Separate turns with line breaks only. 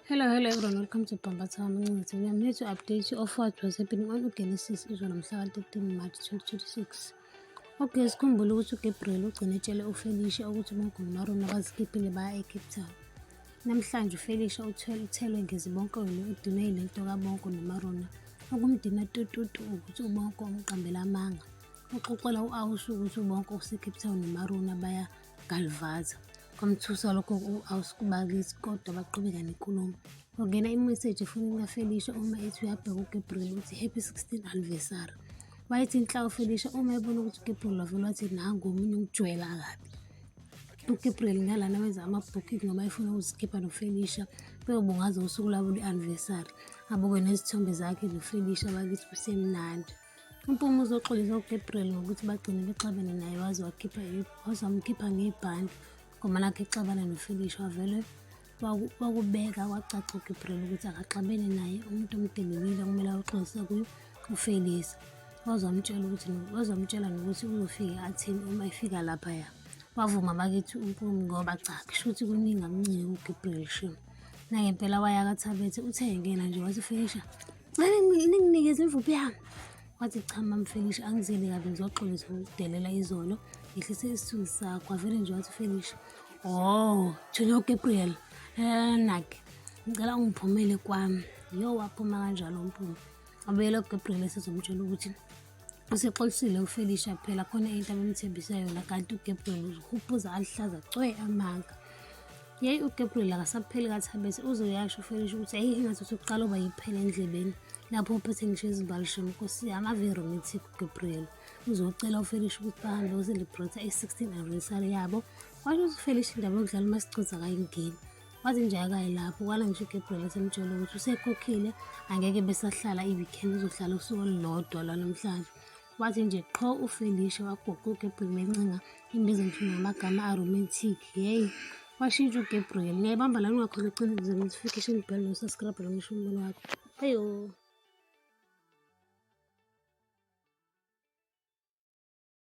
Hello, hello everyone, welcome to Bambatha Mancinci. I'm here to update you of what was happening on uGenesis izolo mhla ka-13 March 2026. Okay, sikhumbule ukuthi uGabriel ugcine etshele uFelicia ukuthi uBonko noMaruna bazikhiphile baya eCape Town. Namhlanje uFelicia uthelwe ngezibonkolo udinwe yilento kaBonko noMaruna. Okumdina tututu ukuthi uBonko umqambela amanga. Uxoxela u-Awusi ukuthi uBonko useCape Town noMaruna baya Galvaza. Kwamthusa lokho u-Aus bakithi kodwa baqhubeka nenkulumo. Kwangena imeseji efonini kaFelicia uma ethi uyabheka uGabriel uthi happy 16 anniversary. Wayethi inhla uFelicia uma ebona ukuthi uGabriel wavele wathi nangu omunye ungijwayela kabi. UGabriel ngalana wenza ama-booking ngoba efuna ukuzikhipha noFelicia beyobungaza usuku lwabo lwe-anniversary. Abuke nezithombe zakhe noFelicia bakithi kusemnandi. UMpumi uzoxolisa uGabriel ngokuthi bagcine bexabene naye waze wakhipha waze wamkhipha ngebhandi ngoba nakho exabana noFelicia wavele wakubeka kwacaca uGabriel ukuthi akaxabene naye umuntu omdelelile okumele ayoxolisa kuyo uFelicia. Waze wamtshela ukuthi waze wamtshela nokuthi uzofike athini uma efika laphaya. Wavuma bakithi uMpumi ngoba cha kusho ukuthi kuningi akuncike kuGabriel shem. Nangempela waya kaThabethe uthe engena nje wathi Felicia Cela ninginikeze imvuphi yami. Wathi cha mam Felicia angizeli kabi ngizoxolisa ngokudelela izolo. Ngehlise isithunzi sakho. Wavele nje wathi Felicia. Oh, Junior Gabriel. Nake. Ngicela ungiphumele kwami. Yo waphuma kanjalo uMpumi. Wabuyela kuGabriel esezomtshela ukuthi usexolisile uFelicia phela khona into abemthembisa yona kanti uGabriel uzihuphuza aluhlaza cwe amanga. Yeyi uGabriel akasapheli kaThabethe uze uyasho uFelicia ukuthi eyi engathi usuqala uba yiphela endlebeni lapho uphethe ngisho izimbali shem nkosi yami ave romantic uGabriel uzocela uFelicia ukuthi bahambe uyocelebrate i-16 anniversary yabo washo ukuthi uFelicia indaba yokudlala umasicoza akayingeni wathi nje akayi lapho kwala ngisho uGabriel esemtshela ukuthi usekhokhile angeke besahlala i-weekend uzohlala usuku olulodwa lwanamhlanje Wathi nje qho uFelicia waguqa uGabriel encenga imbiza ngisho ngamagama aromantic. Yeyi, washintsha uGabriel. Ngiyayibamba lana ungakhohlwa ukucindezela notification bell no-subscribe noma usho umbono wakho. Ayo.